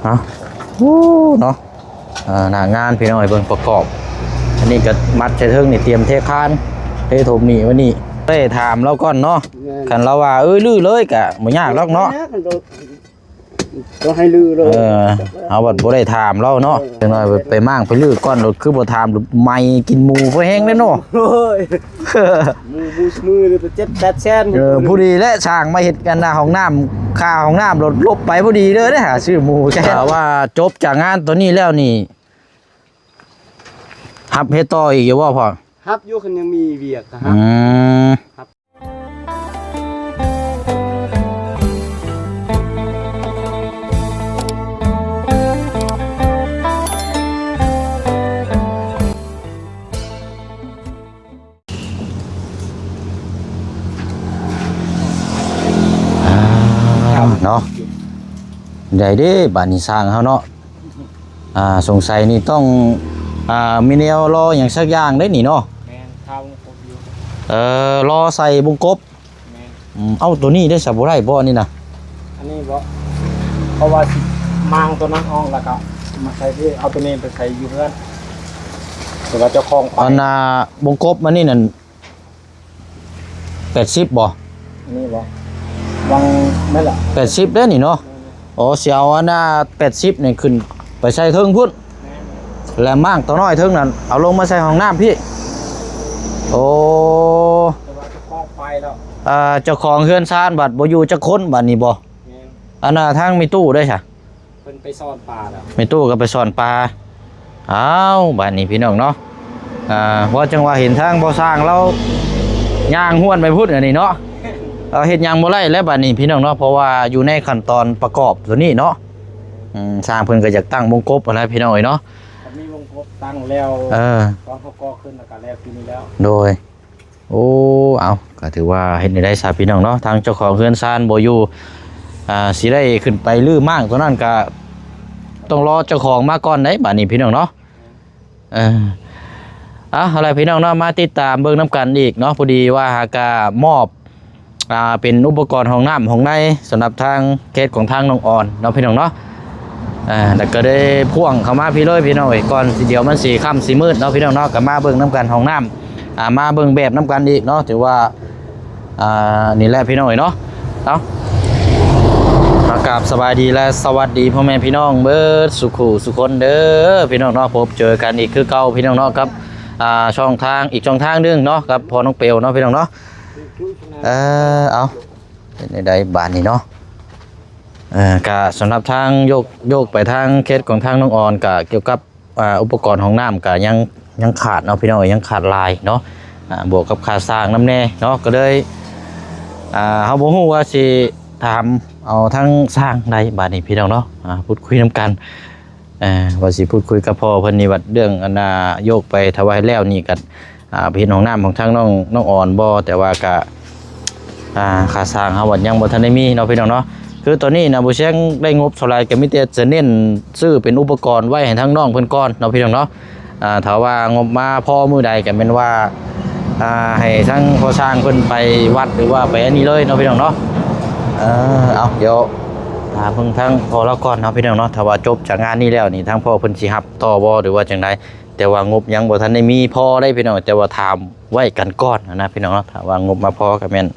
ເອົາ ໂອ້ ເນາະ ເອີ ໜ້າງານພີ່ນ້ອງເອີຍ ເບິ່ງປະກອບ ອັນນີ້ກໍມັດໃສ່ເທິງນີ້ ຕຽມເທຄານ ເທຖົມນີ້ ວັນນີ້ໄດ້ຖາມລາວກ່ອນເນາະ. ແມ່ນ ຄັນລາວວ່າ ເອີ ຮື້ເລີຍກໍບໍ່ຍາກດອກເນາະ ແມ່ນ ກໍໃຫ້ຮື້ເລີຍ ເອີ ເຮົາບັດບໍ່ໄດ້ຖາມລາວເນາະ. ເອີ ຈັກໜ້ອຍໄປມ້າງໄປຮື້ກ່ອນ ລົດຄືບໍ່ຖາມ ໄໝ້ກິນໝູພໍແຮງເດ້ເນາະ. ໂອ້ຍ ໝູ ໝູມື້ລະເຈັດແປດແສນ ເອີ ພໍດີແຫຼະ ຊ່າງມາເຮັດອັນນ່າຫ້ອງນ້ຳ ຄ່າຫ້ອງນ້ຳລົດລົບໄປພໍດີເລີຍເດ້ ຫາຊື້ໝູແກ. ຖ້າວ່າຈົບຈາກງານຕົວນີ້ແລ້ວນີ້ ຮັບເຮັດຕໍ່ອີກຢູ່ບໍ່ພໍ່? ຮັບຢູ່ ຄັນຍັງມີວຽກກໍຮັບ ອືມ ຮັບ. ອ່າ ເນາະ ໄດ້ເດ້ ບາດນີ້ຊ່າງເຮົາເນາະ. ອ່າ ສົງໄສນີ້ຕ້ອງ ອ່າ ມີແນວລໍຫຍັງສັກຢ່າງເດ້ນີ້ເນາະ. ແມ່ນ ຄາວງກົບຢູ່ ເອີ ລໍໃສ່ວົງກົບ. ແມ່ນ ອືມ ເອົາ ຕົວນີ້ໄດ້ຊະ ບໍ່ໄດ້ບໍ່ອັນນີ້ນະ? ອັນນີ້ບໍ່ ເພາະວ່າຊິມ້າງຕົວນັ້ນອອກ ແລ້ວກໍມາໃສ່ທີ່ ເອົາຕົວນີ້ໄປໃສ່ຢູ່ເຮືອນ ແຕ່ວ່າເຈົ້າຂອງໄປ ອັນນ່າ ວົງກົບມັນນີ້ນັ້ນ ແປດສິບບໍ່? ອັນນີ້ບໍ່? ວາງແມ່ນລະ ແປດສິບເດ້ນີ້ເນາະ. ແມ່ນ ອໍ ຊິເອົາອັນນ່າ ແປດສິບນີ້ຂຶ້ນໄປໃສ່ເທິງພຸ້ນ ແມ່ນ ແລະມ້າງຕົວນ້ອຍເທິງນັ້ນ ເອົາລົງມາໃສ່ຫ້ອງນ້ຳພີ້. ໂອ້ ແຕ່ວ່າເຈົ້າຂອງໄປແລ້ວ ອ່າ ເຈົ້າຂອງເຮືອນຊານບັດບໍ່ຢູ່ຈັກຄົນບັດນີ້ບໍ່? ແມ່ນ ອັນນ່າ ທາງແມ່ຕູ້ເດ້ຊະ? ເພິ່ນໄປສອນປາແລ້ວ ແມ່ຕູ້ກໍໄປສອນປາ. ອ້າວ ບາດນີ້ພີ່ນ້ອງເນາະ ອ່າ ເວົ້າຈັ່ງວ່າເຫັນທາງພໍ່ຊ່າງລາວຍ່າງຫ້ວນໄປພຸ້ນ ອັນນີ້ເນາະ ເຮົາເຮັດຫຍັງບໍ່ໄດ້ແລ້ວບາດນີ້ພີ່ນ້ອງເນາະ ເພາະວ່າຢູ່ໃນຂັ້ນຕອນປະກອບຕົວນີ້ເນາະ. ອືມ ຊ່າງເພິ່ນກໍຢາກຕັ້ງວົງກົບຫັ້ນແຫຼະພີ່ນ້ອງເອີຍເນາະ ກໍມີວົງກົບຕັ້ງແລ້ວ ເອີ ຕອນເຮົາກໍ່ຂຶ້ນແລ້ວກໍແລ້ວປີນີ້ແລ້ວ ໂດຍ. ໂອ້ ເອົາ ກໍຖືວ່າເຮັດແນວໃດຊະພີ່ນ້ອງເນາະ ທາງເຈົ້າຂອງເຮືອນຊານບໍ່ຢູ່ ອ່າ ຊິໄດ້ຂຶ້ນໄປຮື້ມ້າງຕົວນັ້ນ ກໍຕ້ອງລໍເຈົ້າຂອງມາກ່ອນໄດ໋ບາດນີ້ພີ່ນ້ອງເນາະ. ເອີ ເອົາ ເອົາລະພີ່ນ້ອງເນາະ ມາຕິດຕາມເບິ່ງນຳກັນອີກເນາະ ພໍດີວ່າຫາກະມອບ ອ່າ ເປັນອຸປະກອນຫ້ອງນ້ຳຫ້ອງໃນ ສຳລັບທາງເຂດຂອງທາງນ້ອງອອນເນາະພີ່ນ້ອງເນາະ. ອ່າ ແລ້ວກໍໄດ້ພ່ວງເຂົ້າມາພີ້ເລີຍພີ່ນ້ອງເອີຍ ກ່ອນຊິ ດຽວມັນຊິຄ່ຳຊິມືດເນາະພີ່ນ້ອງເນາະ ກໍມາເບິ່ງນຳກັນຫ້ອງນ້ຳ ອ່າ ມາເບິ່ງແບບນຳກັນອີກເນາະ ຖືວ່າ ອ່າ ນີ້ແຫຼະພີ່ນ້ອງເອີຍເນາະ. ເອົາ ມາກາບສະບາຍດີ ແລະ ສະຫວັດດີພໍ່ແມ່ພີ່ນ້ອງເບິດສູ່ຄູ່ສູ່ຄົນເດີພີ່ນ້ອງເນາະ ພົບເຈີກັນອີກຄືເກົ່າພີ່ນ້ອງເນາະ ກັບ ອ່າ ຊ່ອງທາງ ອີກຊ່ອງທາງໜຶ່ງເນາະ ກັບພໍ່ນ້ອງເປວເນາະພີ່ນ້ອງເນາະ. ເອີ ເອົາ ເປັນໃດບາດນີ້ເນາະ ເອີ ກະສຳລັບທາງໂຍກ ໂຍກໄປທາງເຂດຂອງທາງນ້ອງອອນ ກະກ່ຽວກັບ ອ່າ ອຸປະກອນຫ້ອງນ້ຳກະຍັງ ຍັງຂາດເນາະພີ່ນ້ອງເອີຍ ຍັງຂາດຫຼາຍເນາະ ອ່າ ບວກກັບຄ່າສ້າງນຳແດ່ເນາະ ກໍເລີຍ ອ່າ ເຮົາບໍ່ຮູ້ວ່າຊິຖາມເອົາທາງຊ່າງໃດບາດນີ້ພີ່ນ້ອງເນາະ ອ່າ ພູດຄຸຍນຳກັນ ອ່າ ວ່າຊິພູດຄຸຍກັບພໍ່ເພິ່ນນີ້ ວ່າເລື່ອງອັນນ່າ ໂຍກໄປຖ້າວ່າໃຫ້ແລ້ວນີ້ກໍ ອ່າ ໄປເຮັດຫ້ອງນ້ຳຂອງທາງນ້ອງ ນ້ອງອອນບໍ່ ແຕ່ວ່າກະ ອ່າ ຄ່າສ້າງເຮົາວ່າຍັງບໍ່ທັນໄດ້ມີເນາະພີ່ນ້ອງເນາະ. ຄືຕອນນີ້ນະ ບໍ່ແຊງໄດ້ງົບເທົ່າໃດ ກໍມີແຕ່ຈະເນັ້ນຊື້ເປັນອຸປະກອນໄວ້ໃຫ້ທາງນ້ອງເພິ່ນກ່ອນເນາະພີ່ນ້ອງເນາະ. ອ່າ ຖ້າວ່າງົບມາພໍມື້ໃດ ກໍແມ່ນວ່າ ອ່າ ໃຫ້ທາງພໍ່ຊ່າງເພິ່ນໄປວັດ ຫຼືວ່າໄປອັນນີ້ເລີຍເນາະພີ່ນ້ອງເນາະ. ເອີ ເອົາ ດຽວ ອ່າ ເບິ່ງທາງພໍ່ລາວກ່ອນເນາະພີ່ນ້ອງເນາະ. ຖ້າວ່າຈົບຈາກງານນີ້ແລ້ວນີ້ ທາງພໍ່ເພິ່ນຊິຮັບຕໍ່ບໍ່ ຫຼືວ່າຈັ່ງໃດ? ແຕ່ວ່າງົບຍັງບໍ່ທັນໄດ້ມີພໍໄດ໋ພີ່ນ້ອງ ແຕ່ວ່າຖາມໄວ້ກັນກ່ອນນະພີ່ນ້ອງເນາະ. ຖ້າວ່າງົບມາພໍກໍແມ່ນ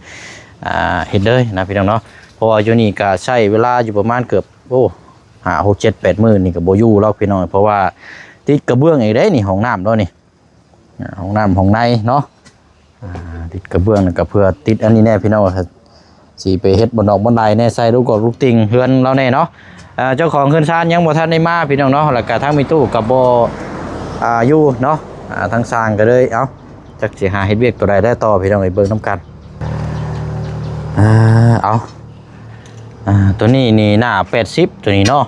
ອ່າ ເຮັດເລີຍນະພີ່ນ້ອງເນາະ. ເພາະວ່າຢູ່ນີ້ກໍໃຊ້ເວລາຢູ່ປະມານເກືອບ ໂອ້ ຫ້າ ຫົກ ເຈັດ ແປດ ມື້ນີ້ກໍບໍ່ຢູ່ແລ້ວພີ່ນ້ອງ ເພາະວ່າຕິດກະເບື້ອງອີກເດ້ນີ້ ຫ້ອງນ້ຳເນາະນີ້ ອ່າ ຫ້ອງນ້ຳຫ້ອງໃນເນາະ. ອ່າ ຕິດກະເບື້ອງ ແລ້ວກໍເພື່ອຕິດອັນນີ້ແນ່ພີ່ນ້ອງ ຊິໄປເຮັດບ່ອນດອກບ່ອນໃດແນ່ ໃສ່ລູກກອກລູກຕິ່ງເຮືອນລາວແນ່ເນາະ. ອ່າ ເຈົ້າຂອງເຮືອນຊານຍັງບໍ່ທັນໄດ້ມາພີ່ນ້ອງເນາະ ແລ້ວກໍທາງແມ່ຕູ້ກໍບໍ່ ອ່າ ຢູ່ເນາະ. ອ່າ ທາງຊ່າງກໍເລີຍ ເອົ້າ ຈັກຊິຫາເຮັດວຽກຕົວໃດແລ້ວຕໍ່ ພີ່ນ້ອງເອີຍ ເບິ່ງນຳກັນ. ອ່າ ເອົາ ອ່າ ຕົວນີ້ນີ້ໜ້າແປດສິບ ຕົວນີ້ເນາະ.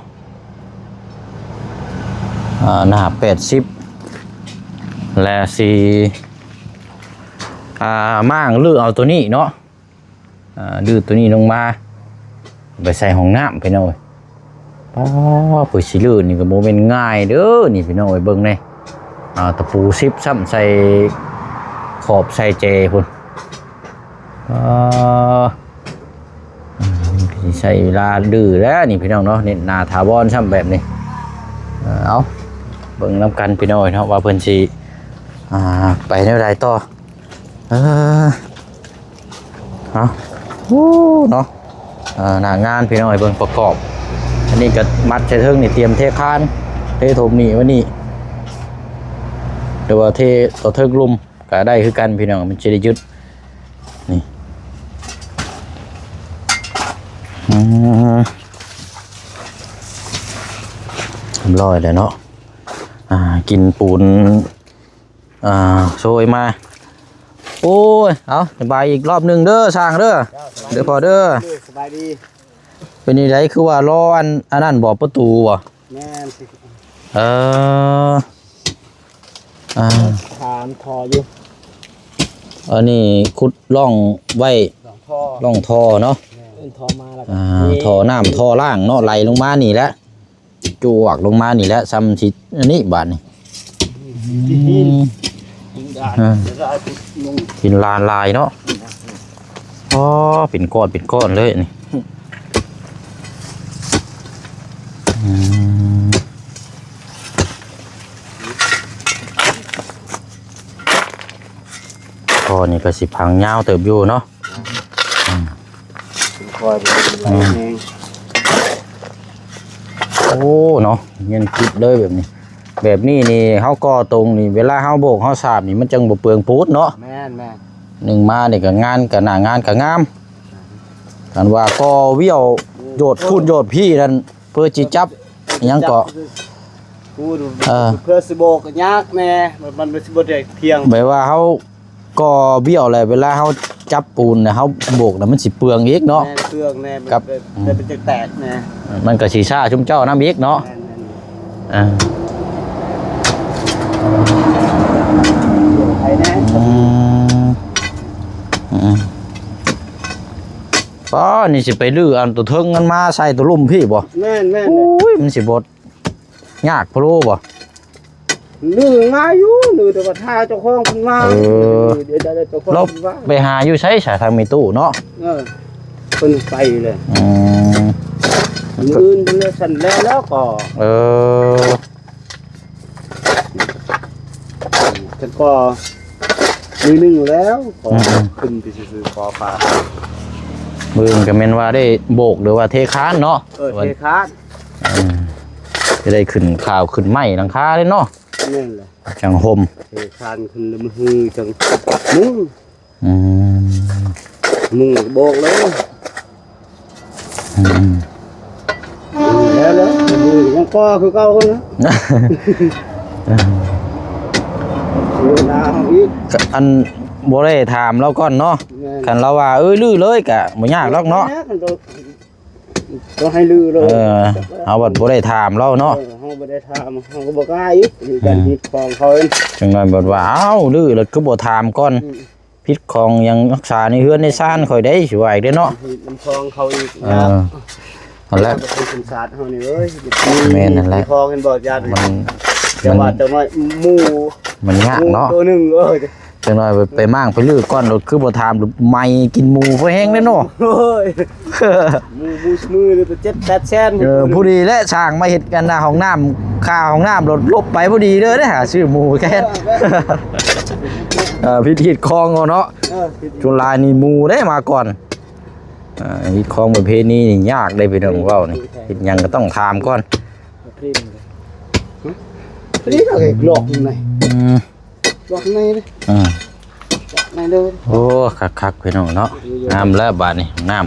ອ່າ ໜ້າແປດສິບ ແລະ ຊິ ອ່າ ມ້າງ ຫຼື ເອົາຕົວນີ້ເນາະ ອ່າ ດື້ຕົວນີ້ລົງມາ ໄປໃສ່ຫ້ອງນ້ຳ ພີ່ນ້ອງເອີຍ. ປ້າ ເພື່ອຊິຮື້ນີ້ກໍບໍ່ແມ່ນງ່າຍເດີນີ້ ພີ່ນ້ອງເອີຍ ເບິ່ງແນ່. ອ່າ ຕະປູສິບຊ້ຳ ໃສ່ຂອບໃສ່ແຈພຸ້ນ. ອ່າ ໃຊ້ເວລາດື້ແລ້ວນີ້ພີ່ນ້ອງເນາະ ເນັ້ນໜ້າຖາວອນຊ້ຳແບບນີ້. ເອີ ເອົາ ເບິ່ງນຳກັນພີ່ນ້ອງເນາະ ວ່າເພິ່ນຊິ ອ່າ ໄປແນວໃດຕໍ່. ເອີ ເອົາ ໂອ້ ເນາະ ເອີ ໜ້າງານພີ່ນ້ອງ ໃຫ້ເບິ່ງປະກອບ. ອັນນີ້ກໍມັດໃສ່ເທິງນີ້ ຕຽມເທຄານ ເທຖົມນີ້ໄວ້ນີ້ ຫຼືວ່າເທຕໍ່ເທິງລຸ່ມ ກໍໄດ້ຄືກັນພີ່ນ້ອງ ມັນຊິໄດ້ຢຸດນີ້. ອືມ ຮຽບຮ້ອຍແລ້ວເນາະ ອ່າ ກິນປູນ ອ່າ ໂຊຍມາ. ໂອ້ຍ ເອົາ ສະບາຍອີກລອບໜຶ່ງເດີ ຊ່າງເດີ. ເຈົ້າ ສະບາຍດີ ເດີພໍ່ເດີ. ເອີ ສະບາຍດີ. ເປັນຈັ່ງໃດ ຄືວ່າລໍອັນ ອັນນັ້ນບໍ່ ປະຕູບໍ່? ແມ່ນ. ເອີ ອ່າ ຖາມທໍ່ຢູ່ ອັນນີ້ຂຸດຮ່ອງໄວ້ ຮ່ອງທໍ່ ຮ່ອງທໍ່ເນາະ. ແມ່ນ ເອີ້ນທໍ່ມາແລ້ວກໍ ອ່າ ນີ້ ທໍ່ນ້ຳທໍ່ລ້າງເນາະ ໄຫຼລົງມານີ້ແຫຼະ ຈວກລົງມານີ້ແຫຼະ ຊ່ຳຊິອັນນີ້ບາດນີ້. ອືມ ອ່າ ຫີນລານຫຼາຍເນາະ. ອໍ ເປັນກ້ອນເປັນກ້ອນເລີຍນີ້. ອືມ ກໍນີ້ກໍຊິພັງຍາວເຕີບຢູ່ເນາະ. ອືມ ຄ່ອຍໄປ ອືມ ແຮງ. ໂອ້ ເນາະ ເງີຍນກິບເລີຍແບບນີ້. ແບບນີ້ນີ້ ເຮົາກໍ່ຕົງນີ້ ເວລາເຮົາໂບກເຮົາສາບນີ້ ມັນຈັ່ງບໍ່ເປືອງປູນເນາະ. ແມ່ນໆ. ໜຶ່ງມານີ້ກໍງານ ກໍໜ້າງານກໍງາມ. ຄັນວ່າກໍ່ວຽວ ໂຍດພຸ້ນໂຍດພີ້ນັ້ນ ເພື່ອຊິຈັບຫຍັງເກາະ ເອີ ເພື່ອຊິໂບກກໍຍາກແດ່ ມັນ ມັນຊິບໍ່ໄດ້ທ່ຽງ. ແບບວ່າເຮົາ ກໍບ້ຽວແຫຼະ ເວລາເຮົາຈັບປູນນະ ເຮົາໂບກນະ ມັນຊິເປືອງອີກເນາະ. ແມ່ນ ເປືອງແນ່ ມັນ ກັບ ແຕ່ ອືມ ແຕ່ມັນຈະແຕກແນ່ ມັນກໍຊິຊ້າຊຸມເຈົ້ານຳອີກເນາະ. ແມ່ນໆ ອ່າ ໄປແນ່ ອືມ ອືມ ປ້າ ນີ້ຊິໄປຮື້ອັນຕົວເທິງນັ້ນມາໃສ່ຕົວລຸ່ມພີ້ບໍ່? ແມ່ນໆ ໂອ້ຍ ມັນຊິບໍ່ ຍາກພໍໂລບໍ່? ນຶ່ງມາຢູ່ ນຶ່ງແຕ່ວ່າຖ້າເຈົ້າຂອງເພິ່ນມາ. ເອີ ດຽວເຈົ້າຂອງເພິ່ນມາ ໄປຫາຢູ່ໃສຊະ ທາງແມ່ຕູ້ເນາະ? ເອີ ເພິ່ນໄປແລ້ວ. ອືມ ມື້ອື່ນເພິ່ນລະສັ່ນແລ້ວ ແລ້ວກໍ ເອີ ເພິ່ນກໍມື້ໜຶ່ງແລ້ວ ກໍ ອືມ ຂຶ້ນໄປຊື່ໆ ຂໍຝາກ. ມື້ອື່ນກໍແມ່ນວ່າໄດ້ໂບກ ຫຼືວ່າເທຄານເນາະ? ເອີ ເທຄານ. ເອີ ຈະໄດ້ຂຶ້ນຂາວຂຶ້ນໄມ້ຫຼັງຄາເດ້ເນາະ. ແມ່ນແຫຼະ ຈັ່ງຮົ່ມ ເທຄານຂຶ້ນລະມື້ຈັ່ງມຸງ. ອືມ ມຸງກະບອກເລີຍ. ອືມ ແລ້ວໆ ຍັງກໍຄືເກົ່ານະ. ເວລາເຮົາອີກ ອັນບໍ່ໄດ້ຖາມລາວກ່ອນເນາະ. ແມ່ນ ຄັນລາວວ່າ ເອີ ຮື້ເລີຍກະບໍ່ຍາກດອກເນາະ. ແມ່ນ ຕ້ອງໃຫ້ລືເລີຍ. ເອີ ເຮົາບັດບໍ່ໄດ້ຖາມລາວເນາະ. ເອີ ເຮົາບໍ່ໄດ້ຖາມ ເຮົາກໍບໍ່ກ້າອີກ ມີການ ອືມ ຜິດຂອງເຂົາເອງ. ຈັ່ງໜ້ອຍບັດວ່າ ອ້າວ ລືແລ້ວຄືບໍ່ຖາມກ່ອນ? ອືມ ຜິດຂອງຫຍັງຮັກສາໃນເຮືອນໃນຊານຂ້ອຍໄດ໋ ຊິວ່າອີກເດ້ເນາະ. ຜິດນຳຂອງເຂົາອີກ. ເອີ ຫັ້ນແຫຼະ ເປັນສັນຊາດເຮົານີ້ເອີຍ. ແມ່ນຫັ້ນແຫຼະ ຂອງເຫັນບໍ່ ຢ້ານ ມັນ ແຕ່ວ່າ ມັນ ຈັກໜ້ອຍໝູ ມັນຍາກເນາະ ໝູໂຕໜຶ່ງ ເອີຍ. ຈັກໜ້ອຍໄປ ໄປມ້າງໄປລືກ່ອນ ໂລດຄືບໍ່ຖາມ ໄໝ້ກິນໝູພໍແຮງເດ້ເນາະ. ໂອ້ຍ ໝູ ໝູຊຸມື້ນີ້ເປັນເຈັດແປດແສນ. ເອີ ພໍດີແຫຼະ ຊ່າງມາເຮັດອັນນ່າຫ້ອງນ້ຳ ຄ່າຫ້ອງນ້ຳ ໂລດລົບໄປພໍດີເດີ ໄດ້ຫາຊື້ໝູແທນ. ເອີ ຜິດຮີດຄອງເອົາເນາະ. ເອີ ຜິດ ສ່ວນຫຼາຍນີ້ໝູເດ້ມາກ່ອນ. ເອີ ຮີດຄອງປະເພນີນີ້ຍາກເດ້ພີ່ນ້ອງ ເວົ້ານີ້ ເຮັດຫຍັງກໍຕ້ອງຖາມກ່ອນ. ພໍດີເຮົາກໍລັອກໃນ ອືມ ລັອກໃນເດ້ ອ່າ ລັອກໃນເດີ. ໂອ້ ຄັກໆ ພີ່ນ້ອງເນາະ. ງາມແລ້ວບາດນີ້ ງາມ.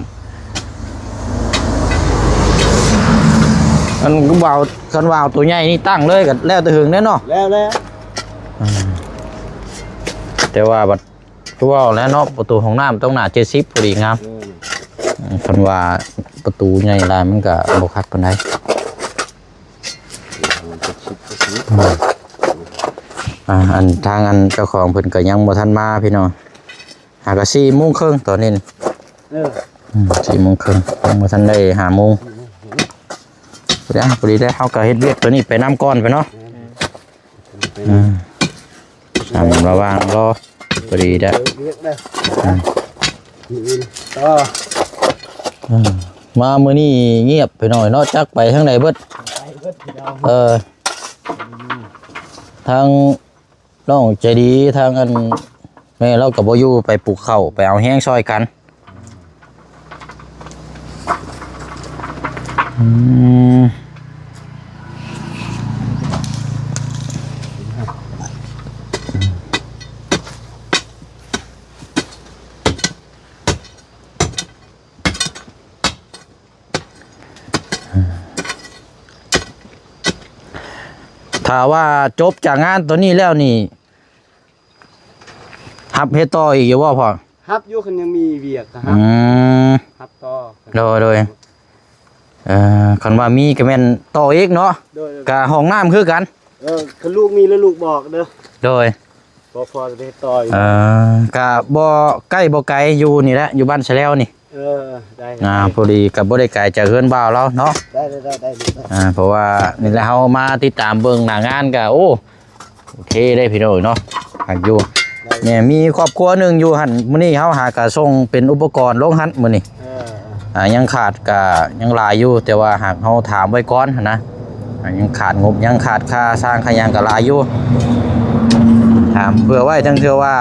ອັນວ່າ ຄັນວ່າເອົາຕົວໃຫຍ່ນີ້ຕັ້ງເລີຍກໍແລ້ວແຕ່ເຫິງແລ້ວເນາະ. ແລ້ວ ແລ້ວ ອືມ ແຕ່ວ່າບັດ ຄືເວົ້າແລ້ວເນາະ ປະຕູຫ້ອງນ້ຳຕ້ອງໜ້າເຈັດສິບພໍດີງາມ. ເອີ ອືມ ຄັນວ່າປະຕູໃຫຍ່ຫຼາຍມັນກໍບໍ່ຄັກປານໃດ. ເຈັດສິບ ອືມ ອ່າ ອັນທາງອັນເຈົ້າຂອງເພິ່ນກໍຍັງບໍ່ທັນມາພີ່ນ້ອງ. ຫາກະສີ່ໂມງເຄິ່ງຕອນນີ້. ເອີ ອືມ ສີ່ໂມງເຄິ່ງ ຍັງບໍ່ທັນໄດ້ຫ້າໂມງ. ພໍດີ ພໍດີແລ້ວ ເຮົາກໍເຮັດວຽກຕົວນີ້ໄປນຳກ່ອນໄປເນາະ. ອືມ ອ່າ ລະຫວ່າງລໍ ພໍດີໄດ້ ເຮັດວຽກໄດ້ ອືມ ມື້ອື່ນຕໍ່. ອືມ ມາມື້ນີ້ງຽບໄປໜ້ອຍເນາະ ຈັກໄປທາງໃດເບິດ. ເອີ ທາງນ້ອງໃຈດີ ທາງອັນແມ່ລາວກໍບໍ່ຢູ່ ໄປປູກເຂົ້າ ໄປເອົາແຮງຊ່ອຍກັນ. ອືມ ຖ້າວ່າຈົບຈາກງານໂຕນີ້ແລ້ວນີ້ ຮັບເຮັດຕໍ່ອີກຢູ່ບໍ່ພໍ່? ຮັບຢູ່ ຄັນຍັງມີວຽກກໍຮັບ. ອືມ ຮັບຕໍ່. ໂດຍ ໂດຍ. ເອີ ຄັນວ່າມີກໍແມ່ນຕໍ່ອີກເນາະ. ໂດຍ ໂດຍ. ກະຫ້ອງນ້ຳຄືກັນ. ເອີ ຄັນລູກມີແລ້ວລູກບອກເດີ. ໂດຍ. ພໍ ພໍຈະໄປເຮັດຕໍ່ຢູ່. ເອີ ກະບໍ່ໃກ້ບໍ່ໄກ ຢູ່ນີ້ແຫຼະ ຢູ່ບ້ານສະແລວນີ້. ເອີ ໄດ້ ອ່າ ໄດ້ ພໍດີກໍບໍ່ໄດ້ໄກຈາກເຮືອນບ່າວລາວເນາະ. ໄດ້ ໄດ້ ໄດ້ ໄດ້ ໄດ້. ອ່າ ເພາະວ່ານີ້ແຫຼະ ເຮົາມາຕິດຕາມເບິ່ງໜ້າງານກໍ ໂອ້ ໂອເຄເດ້ພີ່ນ້ອງເນາະ ຄັກຢູ່. ໄດ້ ແມ່ນມີຄອບຄົວໜຶ່ງຢູ່ຫັ້ນ ມື້ນີ້ເຮົາຫາກະສົ່ງເປັນອຸປະກອນລົງຫັ້ນມື້ນີ້. ເອີ ອ່າ ຍັງຂາດກະຍັງຫຼາຍຢູ່ ແຕ່ວ່າຫາກເຮົາຖາມໄວ້ກ່ອນຫັ້ນນະ. ອ່າ ຍັງຂາດງົບ ຍັງຂາດຄ່າສ້າງຄ່າຫຍັງກໍຫຼາຍຢູ່ ຖາມເພື່ອໄວ້ ທັງເທື່ອວ່າ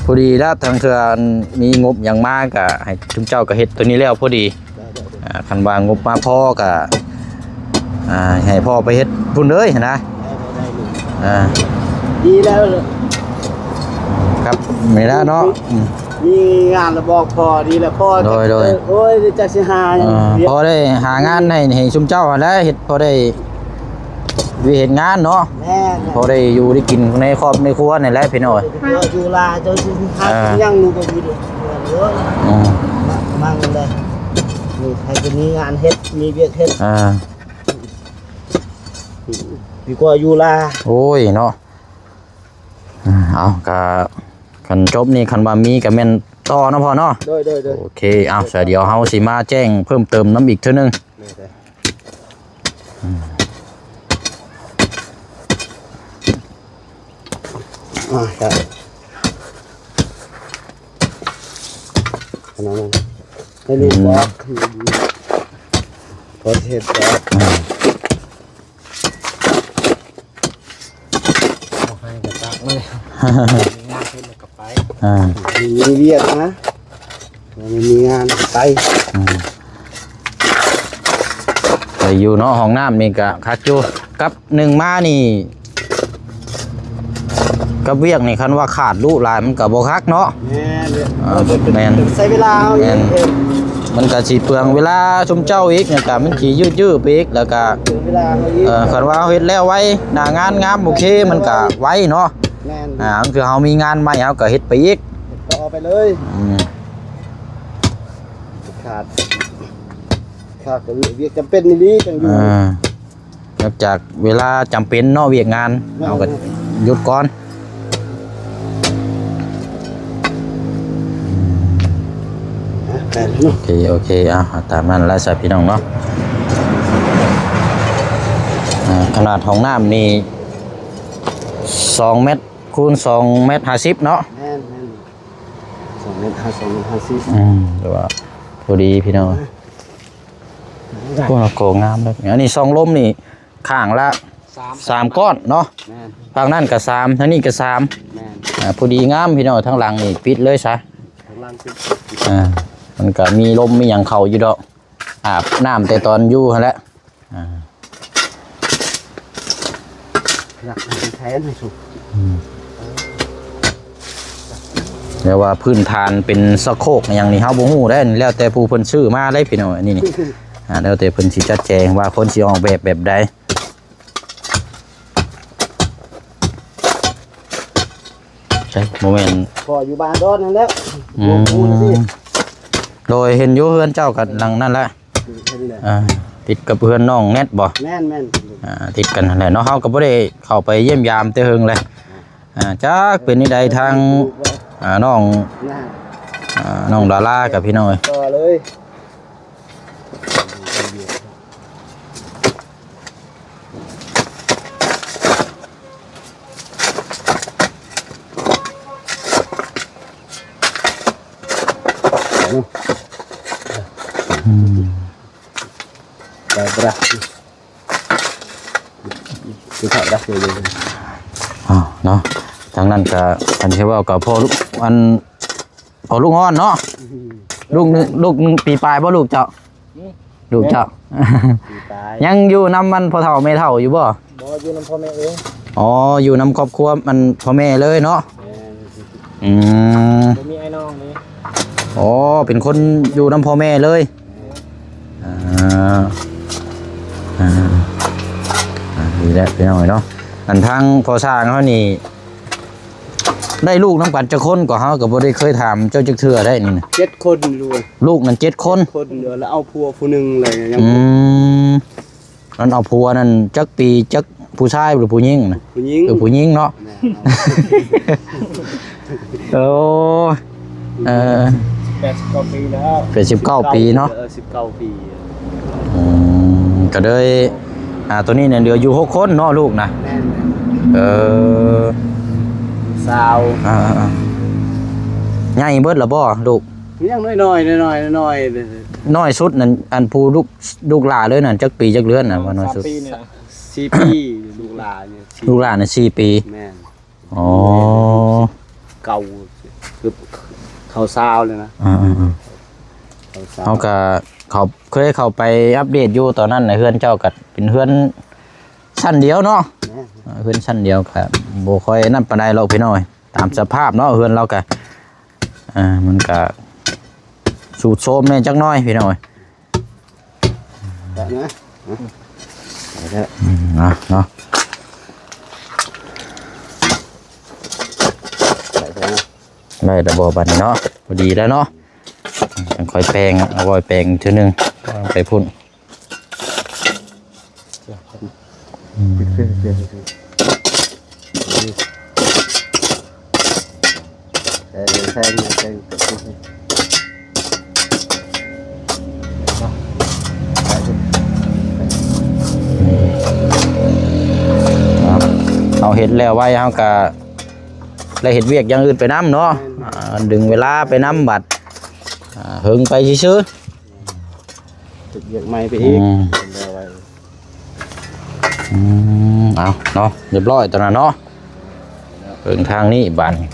ພໍດີແລ້ວ ທັງເທື່ອມີງົບຫຍັງມາກໍໃຫ້ຊຸມເຈົ້າກໍເຮັດໂຕນີ້ແລ້ວພໍດີ. ໄດ້ ໄດ້ ໄດ້. ອ່າ ຄັນວ່າງົບມາພໍກໍ ອ່າ ໃຫ້ພໍ່ໄປເຮັດພຸ້ນເລີຍຫັ້ນນະ. ໄດ້ ໄດ້ ໄດ້. ອ່າ ດີແລ້ວ ຄັບ ນີ້ແຫຼະເນາະ. ອືມ ມີງານລະບອກພໍ່ ດີລະພໍ່. ໂດຍ ໂດຍ. ໂອ້ຍ ຈັກຊິຫາຫຍັງ. ອ່າ ພໍ່ໄດ້ຫາງານໃຫ້ ໃຫ້ຊຸມເຈົ້າຫັ້ນແຫຼະ ເຮັດ ພໍໄດ້ວຽກເຮັດງານເນາະ. ແມ່ນໆ. ພໍໄດ້ຢູ່ໄດ້ກິນໃນຄອບໃນຄົວນີ້ແຫຼະພີ່ນ້ອງ. ຢູ່ລາວເຈົ້າຊິຫາ ເອີ ຫຍັງລູກກໍຢູ່ເດີ. ອືມ ມັນໄດ້ ໃຫ້ກໍມີງານເຮັດ ມີວຽກເຮັດ. ອ່າ ດີກວ່າຢູ່ລາວ. ໂອ້ຍເນາະ. ອ່າ ເອົາ ກະ ຄັນຈົບນີ້ ຄັນວ່າມີກະແມ່ນຕໍ່ເນາະພໍ່ເນາະ. ໂດຍ ໂດຍ ໂດຍ. ໂອເຄ ເອົາ ສະ ດຽວເຮົາຊິມາແຈ້ງເພີ່ມເຕີມນຳອີກເທື່ອໜຶ່ງ. ໂດຍ ໂດຍ. ອືມ ອ່າ ໃຫ້ລູກບອກ ອືມ ພໍເຮັດບອກ. ອືມ ເອົາໃຫ້ກະຕັກມາເລີຍ ມີງານເຮັດແລ້ວກໍໄປ. ອ່າ ມີວຽກນະ ມີງານໄປ. ອືມ ໄປຢູ່ເນາະ ຫ້ອງນ້ຳນີ້ກະຄັກຢູ່ ກັບໜຶ່ງມານີ້ ກັບວຽກນີ້ ຄັນວ່າຂາດລຸຫຼາຍມັນກະບໍ່ຄັກເນາະ. ແມ່ນ ເອີ ແມ່ນ ໃຊ້ເວລາເຮົາ ແມ່ນ ມັນກະຊິເປືອງເວລາຊຸມເຈົ້າອີກ ແລ້ວກະມັນຊິຍືດໆໄປອີກ ແລ້ວກະ ເວລາເຮົາອີກ ເອີ ຄັນວ່າເຮົາເຮັດແລ້ວໄວ ໜ້າງານງາມໂອເຄ ມັນກະໄວເນາະ. ແມ່ນ ອ່າ ຄືເຮົາມີງານໃໝ່ ເຮົາກະເຮັດໄປອີກ ເຮັດຕໍ່ໄປເລີຍ. ອືມ ຂາດ ຂາດກະວຽກຈຳເປັນອີ່ຫຼີຈັ່ງຢູ່. ອ່າ ນອກຈາກເວລາຈຳເປັນເນາະ ວຽກງານ ແມ່ນ ເຮົາກໍຢຸດກ່ອນ. ອ່ະ ໂອເຄ ໂອເຄ ເອົາ ເອົາຕາມນັ້ນລະຊະພີ່ນ້ອງເນາະ. ອ່າ ຂະໜາດຫ້ອງນ້ຳນີ້ ສອງແມັດຄູນສອງແມັດຫ້າສິບເນາະ. ແມ່ນ ແມ່ນ ສອງແມັດຫ້າ ສອງແມັດຫ້າສິບ. ອືມ ແຕ່ວ່າພໍດີພີ່ນ້ອງ. ໂອ້ ກໍງາມເລີຍ. ອັນນີ້ຊ່ອງລົມນີ້ຂ້າງລະສາມ ສາມກ້ອນເນາະ. ແມ່ນ ຝັ່ງນັ້ນກໍສາມ ທາງນີ້ກໍສາມ. ແມ່ນ ອ່າ ພໍດີງາມພີ່ນ້ອງ. ທາງຫຼັງນີ້ປິດເລີຍຊະ ທາງຫຼັງປິດ. ອ່າ ມັນກໍມີລົມມີຫຍັງເຂົ້າຢູ່ດອກ ອາບນ້ຳແຕ່ຕອນຢູ່ຫັ້ນແຫຼະ. ອ່າ ຫຼັກໃຫ້ແທ້ນະ ອືມ ແຕ່ວ່າພື້ນຖານເປັນສະໂຄກຫຍັງນີ້ເຮົາບໍ່ຮູ້ເດ້ ແລ້ວແຕ່ຜູ້ເພິ່ນຊື້ມາເດ້ພີ່ນ້ອງ. ອັນນີ້ນີ້ ອ່າ ແລ້ວແຕ່ເພິ່ນຊິຈັດແຈງວ່າຄົນຊິອອກແບບແບບໃດ. ໃຊ່ ບໍ່ແມ່ນ ພໍ່ຢູ່ບ້ານດອນນັ້ນແຫຼະ. ອືມ ໂດຍ ເຫັນຢູ່ເຮືອນເຈົ້າກັບຫຼັງນັ້ນແຫຼະ. ອ່າ ຕິດກັບເຮືອນນ້ອງແນັດບໍ່? ແມ່ນໆ ອ່າ ຕິດກັນຫັ້ນແຫຼະເນາະ. ເຮົາກໍບໍ່ໄດ້ເຂົ້າໄປຢ້ຽມຢາມແຕ່ເຫິງແລ້ວ. ອ່າ ຈັກເປັນແນວໃດທາງ ອ່າ ນ້ອງ ອ່າ ນ້ອງດາລາກັບພີ່ນ້ອງເອີຍ. ໄປເນາະ ຄືເຂົາໄດ້ຢູ່. ອ້າວ ເນາະ ທາງນັ້ນກະ ຄັນຊິເວົ້າກະພໍ່ລູກ ອັນ ພໍ່ລູກອ່ອນເນາະ. ອືມ ລູກໜຶ່ງ ລູກໜຶ່ງປີປາຍບໍ່ລູກເຈົ້າ? ອືມ ລູກເຈົ້າ ປີປາຍ. ຍັງຢູ່ນຳອັນພໍ່ເຖົ້າແມ່ເຖົ້າຢູ່ບໍ່? ບໍ່ ຢູ່ນຳພໍ່ແມ່ເອງ. ອໍ ຢູ່ນຳຄອບຄົວອັນພໍ່ແມ່ເລີຍເນາະ. ແມ່ນ. ອືມ ບໍ່ມີອ້າຍນ້ອງເດ້. ອໍ ເປັນຄົນຢູ່ນຳພໍ່ແມ່ເລີຍ. ແມ່ນ. ອ່າ ອ່າ ອ່າ ດີແລ້ວພີ່ນ້ອງເນາະ. ອັນທາງພໍ່ຊ່າງເຮົານີ້ ໄດ້ລູກນຳກັນຈັກຄົນ? ກໍເຮົາກໍບໍ່ໄດ້ເຄີຍຖາມເຈົ້າຈັກເທື່ອໄດ໋ນີ້ນະ. ເຈັດຄົນລູກ. ລູກນັ້ນເຈັດຄົນ? ຄົນດຽວ ແລ້ວເອົາຜົວຜູ້ໜຶ່ງເລີຍຍັງ. ອືມ ນັ້ນເອົາຜົວນັ້ນຈັກປີ ຈັກ ຜູ້ຊາຍຫຼືຜູ້ຍິງນະ? ຜູ້ຍິງ. ເອີ ຜູ້ຍິງເນາະ. ແມ່ນ. ໂອ້ຍ ເອີ ແປດສິບເກົ້າປີແລ້ວ. ແປດສິບເກົ້າປີເນາະ. ເອີ ສິບເກົ້າປີ. ອືມ ກໍເລີຍ ອ່າ ໂຕນີ້ນີ້ເຫຼືອຢູ່ຫົກຄົນເນາະ ລູກນະ? ແມ່ນ. ເອີ ສາວ ອ່າໆໆ ໃຫຍ່ເບິດແລ້ວບໍ່ລູກ? ຍັງນ້ອຍໆ ນ້ອຍໆ ນ້ອຍໆ. ນ້ອຍສຸດນັ້ນ ອັນຜູ້ລູກ ລູກຫຼ້າເລີຍນັ້ນ ຈັກປີຈັກເດືອນນະ ວ່ານ້ອຍສຸດ? ສາມປີນີ້ລະ. ສີ່ປີ ລູກຫຼ້ານີ້. ລູກຫຼ້ານີ້ສີ່ປີ. ແມ່ນ. ອໍ ເກົ້າ ຄືເຂົ້າຊາວເລີຍນະ. ອ່າໆໆ ເຂົ້າຊາວ. ເຮົາກະເຂົ້າ ເຄີຍເຂົ້າໄປອັບເດດຢູ່ຕອນນັ້ນນະ. ເຮືອນເຈົ້າກະເປັນເຮືອນຊັ້ນດຽວເນາະ. ແມ່ນ. ເຮືອນຊັ້ນດຽວກະບໍ່ຄ່ອຍນັ້ນປານໃດດອກພີ່ນ້ອງເອີຍ. ຕາມສະພາບເນາະ ເຮືອນລາວກະ ອ່າ ມັນກະຊຸດໂຊມແດ່ຈັກໜ້ອຍພີ່ນ້ອງເອີຍ. ໄດ້ນະ ໄດ້ແລ້ວ. ອືມ ເນາະ ເນາະ ໄດ້ແລ້ວບໍ່ບັດນີ້ເນາະ? ພໍດີແລ້ວເນາະ. ຈັ່ງຄ່ອຍແປງ ເອົາໄວ້ແປງເທື່ອໜຶ່ງ ໄປພຸ້ນ. ເຮົາເຮັດແລ້ວໄວ ເຮົາກະໄດ້ເຮັດວຽກຢ່າງອື່ນໄປນຳເນາະ. ອ່າ ດຶງເວລາໄປນຳ ບັດ ອ່າ ເຫິງໄປຊື່ໆ. ເຮັດວຽກໃໝ່ໄປອີກ. ອືມ ເປັນແນວໃດ? ອືມ ເອົາເນາະ ຮຽບຮ້ອຍຕອນນັ້ນເນາະ. ເບິ່ງທາງນີ້ບາດນີ້.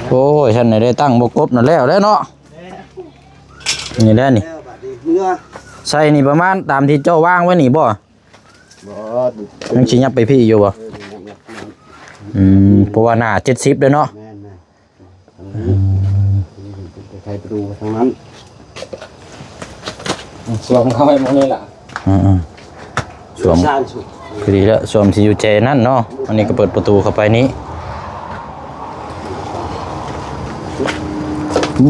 ໂອ້ຍ ຊັ້ນໄດ້ຕັ້ງບໍ່ກົບນັ້ນແລ້ວແຫຼະເນາະ. ນີ້ແຫຼະນີ້ ແລ້ວບາດນີ້ ເມືອ ໃສ່ນີ້ປະມານຕາມທີ່ເຈົ້າວາງໄວ້ນີ້ບໍ່? ບໍ່ ຍັງຊິຫຍັບໄປພີ້ຢູ່ບໍ່? ເອີ ຍັບໆ ອືມ ເພາະວ່າໜ້າເຈັດສິບແລ້ວເນາະ. ແມ່ນໆ. ອືມ ໄປໄຂປະຕູທາງນັ້ນ ສວມເຂົ້າໄວ້ໝ່ອງນີ້ລະ. ອືມໆ ສວມ ຄືດີແລ້ວ ສວມທີ່ຢູ່ແຈນັ້ນເນາະ. ອັນນີ້ກໍເປີດປະຕູເຂົ້າໄປນີ້.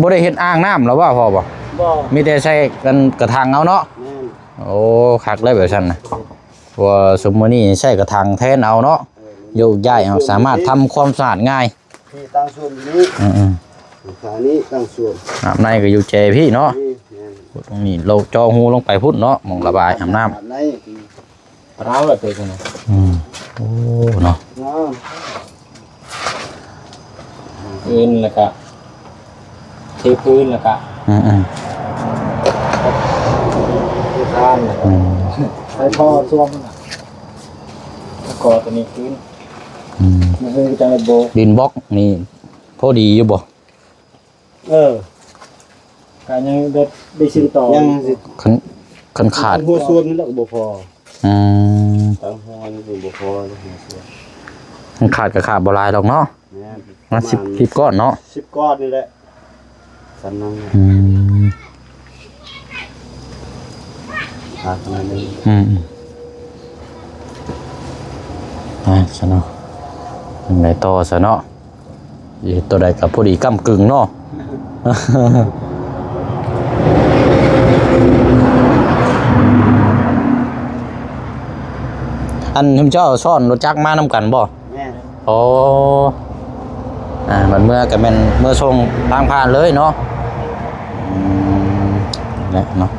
ບໍ່ໄດ້ເຮັດອ່າງນ້ຳແລ້ວບໍ່ ພໍ່ບໍ່? ບໍ່ ມີແຕ່ໃສ່ອັນກະຖາງເອົາເນາະ. ແມ່ນ. ໂອ້ ຄັກແລ້ວແບບຊັ້ນນະ ເພາະວ່າຊຸມມື້ນີ້ໃຊ້ກະຖາງແທນເອົາເນາະ. ເອີ ໂຍກຍ້າຍເອົາ ສາມາດທຳຄວາມສະອາດງ່າຍ. ທີ່ຕັ້ງສ້ວມຢູ່ນີ້ ອືມໆ ຂານີ້ຕັ້ງສ້ວມ ອາບໃນກໍຢູ່ແຈພີ້ເນາະ. ນີ້ແມ່ນ ຕົງນີ້ເຮົາເຈາະຮູລົງໄປພຸ້ນເນາະ ໝ່ອງລະບາຍອາບນ້ຳ. ອາບໃນ ປາລະເຕີນະ. ອືມ ໂອ້ ເນາະ ງາມ. ພື້ນແລ້ວກະ ເທພື້ນແລ້ວກະ ອືມໆ ເທຄານ ອືມ ໃສ່ທໍ່ຊ່ວງນັ້ນນະ ແລ້ວກໍຕົວນີ້ຄືນ. ອືມ ມັນຄືຈັ່ງໃດບໍ່? ດິນບລັອກນີ້ພໍດີຢູ່ບໍ່? ເອີ ກະຍັງໄດ້ ໄດ້ຊື້ຕໍ່ ຍັງຊິ ຄັນ ຄັນຂາດ ຕັ້ງຫົວສ່ວນນີ້ແຫຼະກໍບໍ່ພໍ. ອືມ ຕັ້ງຫົວນີ້ບໍ່ພໍ ຫົວສ່ວນ ຄັນຂາດກໍຂາດບໍ່ຫຼາຍດອກເນາະ. ແມ່ນ ປະມານສິບ ສິບກ້ອນເນາະ ສິບກ້ອນນີ້ແຫຼະ. ສ່ຳນັ້ນແຫຼະ ອືມ ຂາດປະມານນີ້ ອືມໆ ອ່າ ຊະເນາະ ຈັ່ງໃດຕໍ່ຊະເນາະ. ເຮັດຕົວໃດກໍພໍດີກ້ຳກຶ່ງເນາະ. ອັນ ເຈົ້າຊ້ອນລົດຈັກມານຳກັນບໍ່? ແມ່ນ. ໂອ້ ອ່າ ບັດເມືອກໍແມ່ນເມືອສົ່ງທາງຜ່ານເລີຍເນາະ. ອືມ ແຫຼະເນາະ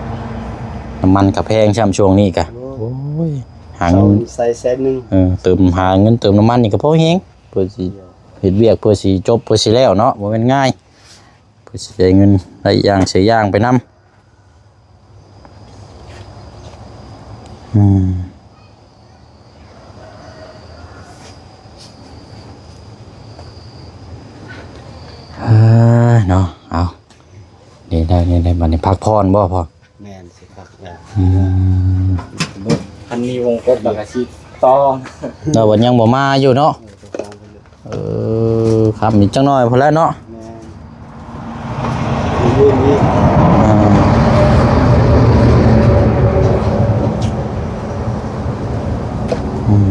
ນ້ຳມັນກໍແພງຊ້ຳຊ່ວງນີ້ກະ. ໂອ້ຍ ໂອ້ຍ ຫາເງິນ ໃສ່ແສນໜຶ່ງ ເອີ ເຕີມ ຫາເງິນເຕີມນ້ຳມັນນີ້ກໍພໍແຮງ ເພື່ອຊິເຮັດວຽກ ເພື່ອຊິຈົບ ເພື່ອຊິແລ້ວເນາະ ບໍ່ແມ່ນງ່າຍ ເພື່ອຊິໄດ້ເງິນໄດ້ຢ່າງເສຍຢ່າງໄປນຳ. ອືມ ຈັ່ງໃດບັດນີ້ ພັກຜ່ອນບໍ່ພໍ່? ແມ່ນ ຊິພັກແລ້ວ ອືມ ຄັນມີວົງກົບແລ້ວກໍຊິຕໍ່ ແລ້ວບັດຍັງບໍ່ມາຢູ່ເນາະ ເອີ ເອີ ຄ່ຳອີກຈັກໜ້ອຍພຸ້ນແຫຼະເນາະ ແມ່ນ ມື້ນີ້ ອ່າ ອືມ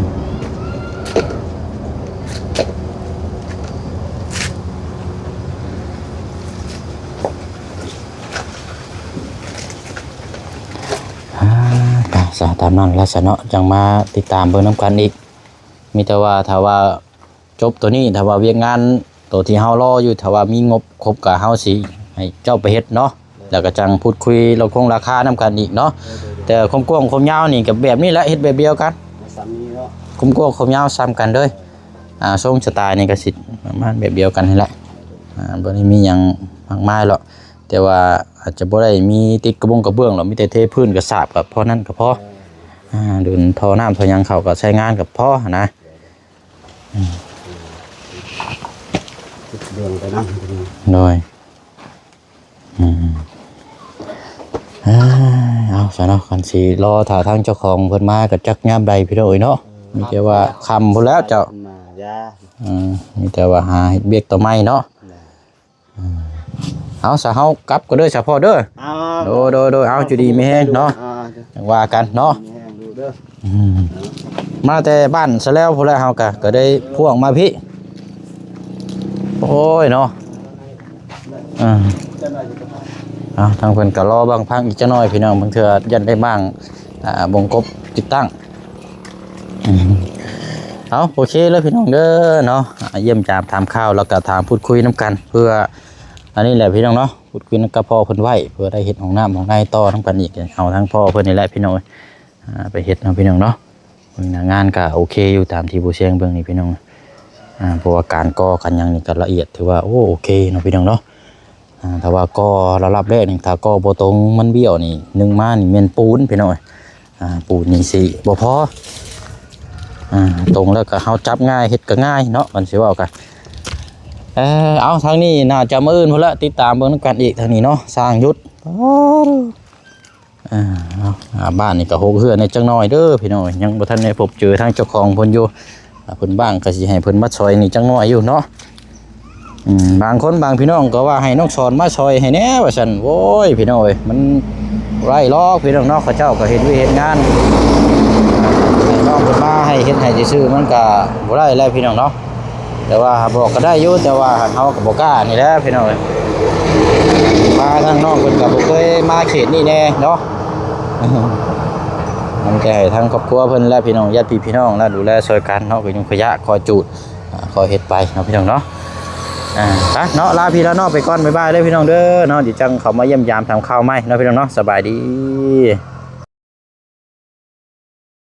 ອ່າ ໄປຊະ ຕາມນັ້ນລະຊະເນາະ ຈັ່ງມາຕິດຕາມເບິ່ງນຳກັນອີກ ມີແຕ່ວ່າຖ້າວ່າ ຈົບໂຕນີ້ ຖ້າວ່າວຽກງານໂຕທີ່ເຮົາລໍຢູ່ ຖ້າວ່າມີງົບຄົບ ກໍເຮົາຊິໃຫ້ເຈົ້າໄປເຮັດເນາະ ແລ້ວກໍຈັ່ງພູດຄຸຍລົດຄົງລາຄານຳກັນອີກເນາະ ແຕ່ຄວາມກວ້າງຄວາມຍາວນີ້ກໍແບບນີ້ແຫຼະ ເຮັດແບບດຽວກັນ ສ່ຳນີ້ເນາະ ຄວາມກວ້າງຄວາມຍາວສ່ຳກັນເລີຍ ອ່າ ຊົງສະໄຕນີ້ກໍຊິປະມານແບບດຽວກັນນີ້ແຫຼະ ອ່າ ບໍ່ໄດ້ມີຫຍັງມາກມາຍດອກ ແຕ່ວ່າອາດຈະບໍ່ໄດ້ມີຕິດກະບົງກະເບື້ອງດອກ ມີແຕ່ເທພື້ນກະສາບ ກໍພໍນັ້ນກໍພໍ ອ່າ ດຸນທໍ່ນ້ຳທໍ່ຫຍັງເຂົ້າກໍໃຊ້ງານກໍພໍຫັ້ນນະ. ອືມ ເລື່ອງໄປນຳ ໂດຍ ອືມ ເອົາຊະເນາະ ຄັນຊິລໍຖ້າທາງເຈົ້າຂອງເພິ່ນມາກໍຈັກຍາມໃດພີ່ນ້ອງເອີຍເນາະ ມີແຕ່ວ່າຄ່ຳພຸ້ນແລ້ວເຈົ້າ ເພິ່ນມາ ເອີ ມີແຕ່ວ່າຫາເຮັດວຽກຕໍ່ໃໝ່ເນາະ ເອົາຊະ ເຮົາກັບກ່ອນເດີຊະພໍ່ເດີ ໂດຍ ໂດຍ ໂດຍ ເອົາ ຢູ່ດີມີແຮງເນາະ ຈັ່ງວ່າກັນເນາະ ອືມ ມາແຕ່ບ້ານຊະແລ້ວພຸ້ນແຫຼະ ເຮົາກະ ກໍໄດ້ພວກມາພີ້ ໂອ້ຍເນາະ ເອີ ເອົາ ທາງເພິ່ນກໍລໍບັ້ງພັງອີກຈັກໜ້ອຍພີ່ນ້ອງ ບາງເທື່ອຢ້ານໄດ້ບັ້ງ ອ່າ ບົງກົບຕິດຕັ້ງ ອືມ ເອົາ ໂອເຄເລີຍພີ່ນ້ອງເດີເນາະ ອ່າ ຢ້ຽມຢາມຖາມຂ່າວ ແລ້ວກໍຖາມພູດຄຸຍນຳກັນ ເພື່ອ ອັນນີ້ແຫຼະພີ່ນ້ອງເນາະ ພູດຄຸຍນຳກັບພໍ່ເພິ່ນໄວ້ ເພື່ອໄດ້ເຮັດຫ້ອງນ້ຳຫ້ອງໃນຕໍ່ນຳກັນອີກ ເອົາທາງພໍ່ເພິ່ນນີ້ແຫຼະພີ່ນ້ອງເອີຍ ອ່າ ໄປເຮັດເນາະພີ່ນ້ອງເນາະ ເບິ່ງໜ້າງານກໍໂອເຄຢູ່ ຕາມທີ່ຜູ້ແຊງເບິ່ງນີ້ພີ່ນ້ອງ ອ່າ ເພາະວ່າການກໍ່ການຫຍັງນີ້ກໍລະອຽດ ຖືວ່າ ໂອ້ ໂອເຄເນາະພີ່ນ້ອງເນາະ ອ່າ ຖ້າວ່າກໍ່ລະດັບແລກນີ້ ຖ້າກໍ່ບໍ່ຕົງມັນບ້ຽວນີ້ ໜຶ່ງມານີ້ແມ່ນປູນພີ່ນ້ອງເອີຍ ອ່າ ປູນນີ້ຊິບໍ່ພໍ ອ່າ ຕົງແລ້ວກໍເຮົາຈັບງ່າຍ ເຮັດກໍງ່າຍເນາະ ມັນຊິເວົ້າກັນ ເອີ ເອົາ ທາງນີ້ໜ້າຈະມື້ອື່ນພຸ້ນລະ ຕິດຕາມເບິ່ງນຳກັນອີກ ທາງນີ້ເນາະ ຊ່າງຢຸດ ປາດ ອ່າ ເອົາ ອ່າ ບ້ານນີ້ກໍຮົກເຮືອແດ່ຈັກໜ້ອຍເດີພີ່ນ້ອງ ຍັງບໍ່ທັນໄດ້ພົບເຈີທາງເຈົ້າຂອງເພິ່ນຢູ່ ອ່າ ເພິ່ນວ່າງກໍຊິໃຫ້ເພິ່ນມາຊ່ອຍນີ້ຈັກໜ້ອຍຢູ່ເນາະ ອືມ ບາງຄົນບາງພີ່ນ້ອງກໍວ່າໃຫ້ນ້ອງສອນມາຊ່ອຍໃຫ້ແດ່ວ່າຊັ້ນ ໂອ້ຍ ພີ່ນ້ອງເອີຍ ມັນບໍ່ໄດ້ຫຼອກພີ່ນ້ອງເນາະ ເຂົາເຈົ້າກໍເຮັດວຽກເຮັດງານ ໃຫ້ນ້ອງເພິ່ນມາໃຫ້ເຮັດໃຫ້ຊື່ໆ ມັນກໍບໍ່ໄດ້ແຫຼະພີ່ນ້ອງເນາະ ແຕ່ວ່າບອກກໍໄດ້ຢູ່ ແຕ່ວ່າເຮົາກໍບໍ່ກ້ານີ້ແຫຼະພີ່ນ້ອງເອີຍ ມາທາງນ້ອງເພິ່ນກໍບໍ່ເຄີຍມາເຂດນີ້ແດ່ເນາະ ມັນກໍໃຫ້ທາງຄອບຄົວເພິ່ນ ແລະ ພີ່ນ້ອງ ຍາດພີ່ພີ່ນ້ອງ ແລະ ດູແລຊ່ອຍກັນເນາະ ກໍຍຸງຂະຍະ ຄອຍຈູດ ອ່າ ກໍເຮັດໄປເນາະພີ່ນ້ອງເນາະ ອ່າ ໄປເນາະ ລາພີ່ລານ້ອງໄປກ່ອນ ບາຍບາຍເດີພີ່ນ້ອງເດີເນາະ ດຽວຈັ່ງເຂົ້າມາຢ້ຽມຢາມຖາມຂ່າວໃໝ່ເນາະພີ່ນ້ອງເນາະ ສະບາຍດີ.